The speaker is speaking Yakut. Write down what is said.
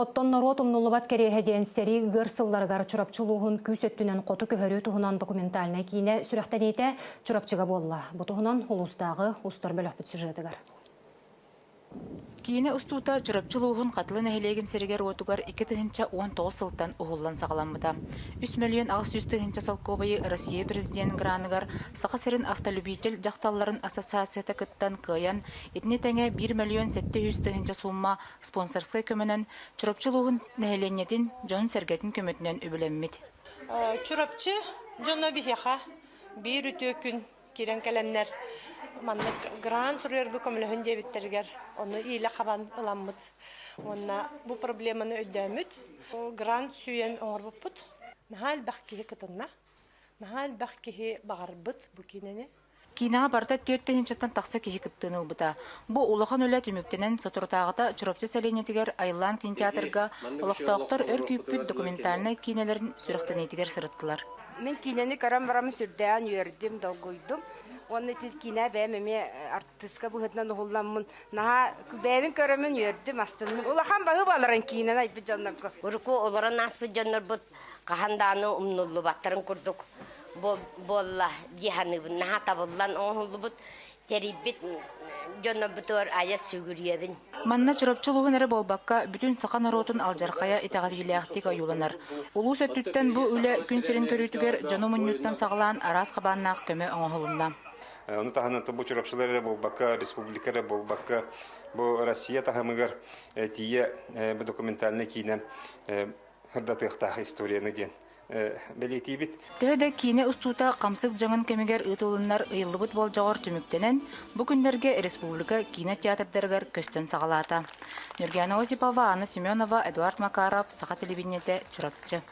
Оттон норуот умнуллубат кэриэһэ диэн сэрии ыар сылларыгар Чурапчы улууһун күүс өттүнэн хоту көһөрүү туһунан документальнай киинэ сүрэхтэниитэ Чурапчыга буолла. Бу туһунан улуустааҕы устар бөлөхпүт сюжетыгар. Киинэ устуута Чурапчы улууһун Хатылы нэһилиэгин сиригэр-уотугар 2019 сылтан уһуллан саҕаламмыта. 3 800 000 солкуобайы Россия президент граныгар Саха сирин автолюбитель дьахталларын ассоциацията кыттан кыайан, итини тэҥэ 1 700 000 суумма спонсорскай көмөнөн Чурапчы улууһун нэһилиэнньэтин, дьонун-сэргэтин көмөтүнэн үбүлэммит. Чурапчы дьоно биһиэхэ биир үтүө күн киирэн кэлэннэр маннык грант суруйарга көмөлөһүн диэбиттэригэр ону иилэ хабан ыламмыт уонна бу проблеманы өйдөөммүт грант сүүйэн оҥорбуппут. Наһаа элбэх киһи кытынна, наһаа элбэх киһи баҕарбыт бу киинэни. Киинэҕэ барыта 4 тыһыынчаттан тахса киһи кыттыыны ылбыта. Бу улахан үлэ түмүктэнэн, соторутааҕыта Чурапчы сэлиэнньэтигэр Айыллаан кинотеатрга олохтоохтор өр күүппүт документальнай киинэлэрин сүрэхтэниитигэр сырыттылар. Мин киинэни көрөн бараммын сүрдээҕин үөрдүм, долгуйдум. Уонна ити киинэ бэйэм эмиэ артыыска быһыытынан уһулламмын наһаа бэйэбин көрөммүн үөрдүм, астынным. Улахан баһыыбаларын киинэни айбыт дьоннорго. Урукку олорон ааспыт дьоннорбут хаһан даҕаны умнуллубаттарын курдук буолла дии саныыбын. Наһаа табыллан оҥоһуллубут, тэрийбит дьоннорбутугар айа сүгүрүйэбин. Манна Чурапчы улууһун эрэ буолбакка, бүтүн саха норуотун алдьархайа итэҕэтиилээхтик ойууланар. Улуус өттүттэн бу үлэ күн сирин көрүүтүгэр дьону мунньууттан саҕалаан араас хабааннаах көмө оҥоһулунна. Ону таһынан бу Чурапчылар эрэ буолбакка, республика эрэ буолбакка, бу Россия таһымыгар тиийэ бу документальнай киинэ сырдатыахтаах историяны диэн бэлиэтиибит. Төһө да киинэ устуута хамсык дьаҥын кэмигэр ыытылыннар ыйыллыбыт болдьоҕор түмүктэнэн, бу күннэргэ республика киинэ театрдарыгар көстөн саҕалаата. Нюргиана Осипова, Анна Семенова, Эдуард Макаров, Саха телевидениетэ, Чурапчы.